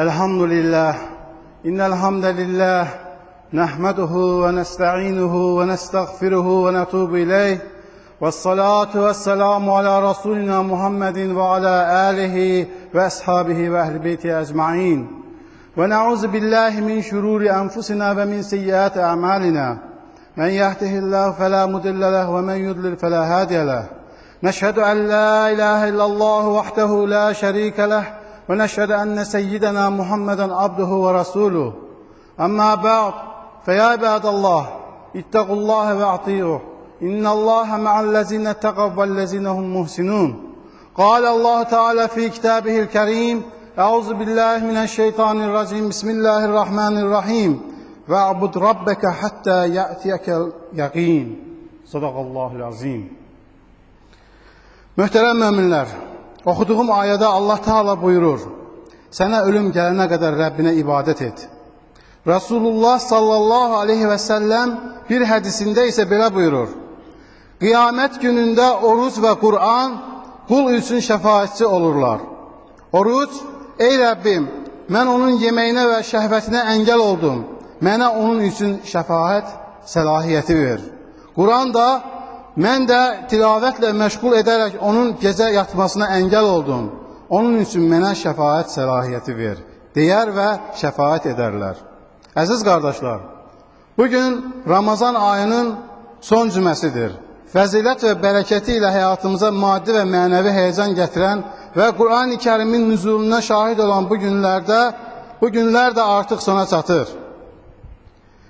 Elhamdülillah. İnnel hamdelillah nahmeduhu ve nesta'inuhu ve nestağfiruhu ve netubu ileyh. Ve salatu ve selamu ala Resulina Muhammedin ve ala alihi ve ashabihi ve ehli beyti ecmaîn. Ve na'uzu billahi min şururi enfusina ve min seyyiati a'malina. Men yehdihillahu fela mudille leh ve men yudlil fela hadiye leh. Neşhedü en la ilahe illallah vahdehu la şerike leh ve neşhedü enne seyyidena Muhammeden abduhu ve resuluh. Amma ba'd, feya ibadallah, ittakullaha ve ati'uh. İnnallaha ma'allezine ettekav vellezine hum muhsinun. Kâle Allah Teala fi kitabihil kerim, Euzu billahi mineşşeytanirracim. Bismillahirrahmanirrahim. Ve'bud rabbeke hatta ye'tiyekel yakin. Sadakallahul azim. Möhtərəm möminlər, okuduğum ayədə Allah Teala buyurur: Sənə ölüm gələnə qədər Rəbbinə ibadət et. Resulullah sallallahu aleyhi və səlləm bir hədisində isə belə buyurur: Qiyamət günündə oruc və Qur'an qul üçün şəfaətçi olurlar. Oruc, ey Rəbbim, mən onun yeməyinə və şəhvətinə əngəl oldum. Mənə onun üçün şəfaət səlahiyyəti ver. Quran da, mən də tilavətlə məşğul edərək onun gecə yatmasına əngəl oldum. Onun üçün mənə şəfaət səlahiyyəti ver, deyər və şəfaət edərlər. Əziz qardaşlar, bugün Ramazan ayının son cüməsidir. Fəzilət və bərəkəti ilə həyatımıza maddi və mənəvi həyəcan gətirən və Qur'an-ı Kərimin nüzuluna şahid olan bu günlərdə, bu günlər də artıq sona çatır.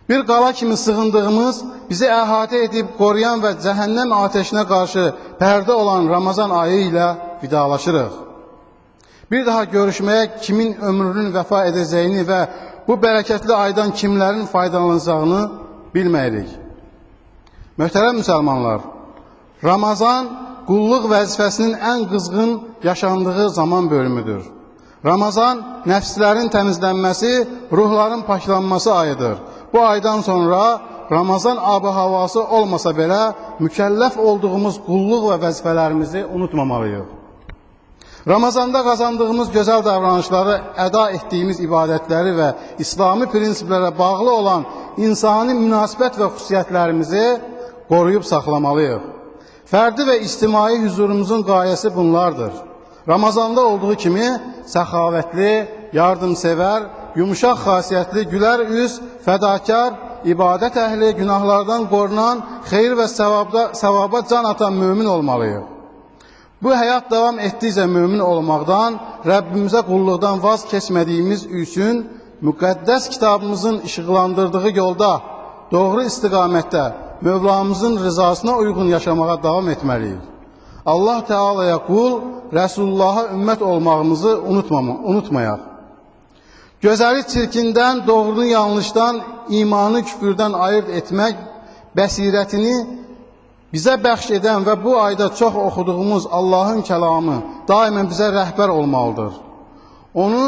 Bir qala kimi sığındığımız, bizi əhatə edib qoruyan və cəhənnəm ateşinə qarşı pərdə olan Ramazan ayı ilə vidalaşırıq. Bir daha görüşməyə kimin ömrünün vəfa edəcəyini və bu bərəkətli aydan kimlərin faydalanacağını bilməyirik. Möhtərəm müsəlmanlar, Ramazan qulluq vəzifəsinin ən qızğın yaşandığı zaman bölümüdür. Ramazan nəfslərin təmizlənməsi, ruhların paklanması ayıdır. Bu aydan sonra Ramazan abı havası olmasa belə mükəlləf olduğumuz qulluq və vəzifələrimizi unutmamalıyıq. Ramazanda qazandığımız gözəl davranışları, əda etdiyimiz ibadətləri və İslami prinsiplərə bağlı olan insani münasibət və xüsusiyyətlərimizi qoruyub saxlamalıyıq. Fərdi və ictimai hüzurumuzun qayəsi bunlardır. Ramazanda olduğu kimi səxavətli, yardımsevər, yumuşaq xasiyyətli, gülər üz, fədakar, ibadət əhli, günahlardan qorunan, xeyir və səvaba can atan mömin olmalıyıq. Bu həyat davam etdikcə mömin olmaqdan, Rəbbimizə qulluqdan vaz keçmədiyimiz üçün müqəddəs kitabımızın işıqlandırdığı yolda, doğru istiqamətdə Mövlamızın rızasına uyğun yaşamağa davam etməliyik. Allah Teala'ya qul, Rəsulullaha ümmət olmağımızı unutmayaq. Gözəli çirkindən, doğrunu yanlışdan, imanı küfürdən ayırt etmək bəsirətini bizə bəxş edən və bu ayda çox oxuduğumuz Allahın kəlamı daimən bizə rəhbər olmalıdır. Onu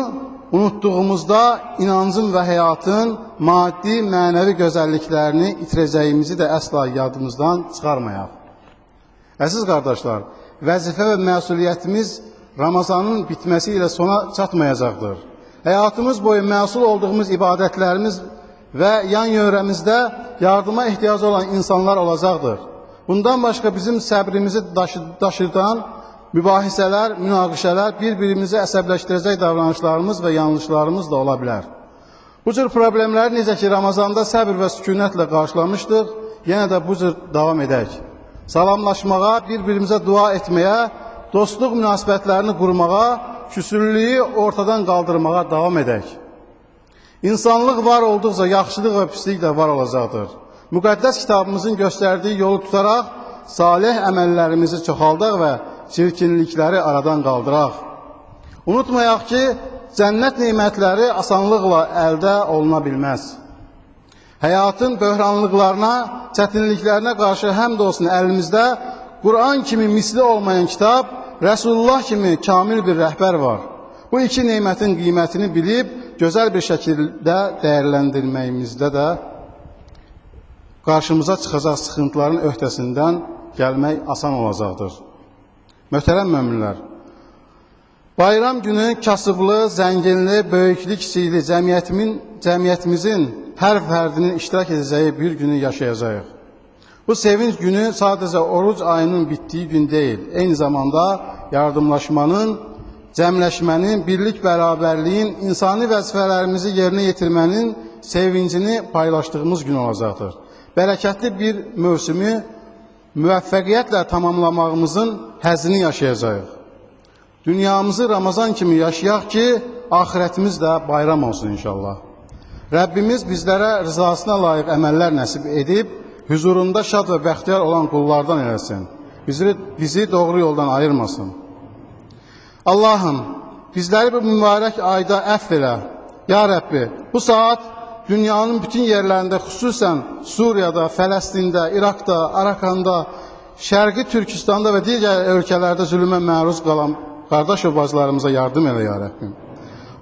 unutduğumuzda inancın və həyatın maddi, mənəvi gözəlliklərini itirəcəyimizi də əsla yadımızdan çıxarmayaq. Əziz qardaşlar, vəzifə və məsuliyyətimiz Ramazanın bitməsi ilə sona çatmayacaqdır. Həyatımız boyu məsul olduğumuz ibadətlərimiz və yan yörəmizdə yardıma ehtiyacı olan insanlar olacaqdır. Bundan başqa bizim səbrimizi daşıdan mübahisələr, münaqişələr, bir-birimizi əsəbləşdirəcək davranışlarımız və yanlışlarımız da ola bilər. Bu cür problemləri necə ki Ramazanda səbir və sükunətlə qarşılamışdıq, yenə də bu cür davam edək. Salamlaşmağa, bir-birimizə dua etməyə, dostluq münasibətlərini qurmağa, küsüllüyü ortadan qaldırmağa davam edək. İnsanlıq var olduqca yaxşılıq və pislik də var olacaqdır. Müqəddəs kitabımızın göstərdiyi yolu tutaraq salih əməllərimizi çoxaldaq və çirkinlikləri aradan qaldıraq. Unutmayaq ki, cənnət nemətləri asanlıqla əldə oluna bilməz. Həyatın böhranlıqlarına, çətinliklərinə qarşı həmd olsun əlimizdə Quran kimi misli olmayan kitab, Rəsulullah kimi kamil bir rəhbər var. Bu iki nemətin qiymətini bilib, gözəl bir şəkildə dəyərləndirməyimizdə də qarşımıza çıxacaq sıxıntıların öhdəsindən gəlmək asan olacaqdır. Möhtərəm möminlər, Bayram günü kasıblı, zənginli, böyüklü, kiçikli cəmiyyətimizin hər fərdinin iştirak edəcəyi bir günü yaşayacağıq. Bu sevinç günü sadəcə oruc ayının bitdiyi gün deyil, eyni zamanda yardımlaşmanın, cəmləşmənin, birlik bərabərliyin, insani vəzifələrimizi yerinə yetirmənin sevincini paylaşdığımız gün olacaqdır. Bərəkətli bir mövsümü müvəffəqiyyətlə tamamlamağımızın həzzini yaşayacağıq. Dünyamızı Ramazan kimi yaşayaq ki, axirətimiz də bayram olsun inşallah. Rəbbimiz bizlərə rızasına layiq əməllər nəsib edib, hüzurunda şad və bəxtiyar olan qullardan eləsin. Bizi doğru yoldan ayırmasın. Allahım, bizləri bu mübarək ayda əfv elə. Ya Rəbbi, bu saat dünyanın bütün yerlərində, xüsusən Suriyada, Fələstində, İraqda, Arakanda, Şərqi Türkistanda və digər ölkələrdə zülmə məruz qalan qardaş və bacılarımıza yardım elə ya Rəbbim.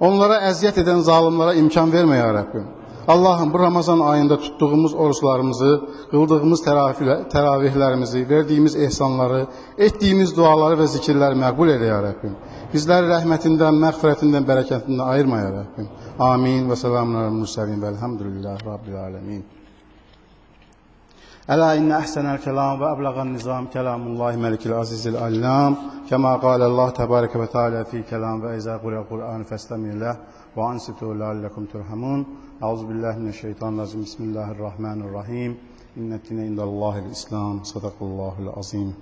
Onlara əziyyət edən zalimlara imkan vermə ya Rəbbim. Allahım, bu Ramazan ayında tutduğumuz oruçlarımızı, qıldığımız təravihlərimizi, verdiyimiz ehsanları, etdiyimiz duaları və zikirləri məqbul elə ya Rəbbim. Bizləri rəhmətindən, məğfirətindən, bərəkətindən ayırma ya Rəbbim. Amin və selamun alel mürsəlin və elhamdülillahi Rabbil alemin. Əla innə əhsənəl kəlam və əbləğən nizam kəlamullahi məlikil azizil allam kəma qaləllah təbarəkə və teala fi kəlam və izə quriyəl Qur'an fəstəmi'u ləh və ansitu ləalləkum turhamun. Euzu billahi mineşşeytanirracim. Bismillahirrahmanirrahim. İnnə dinə indəllahil İslam. Sadaqallahul azim.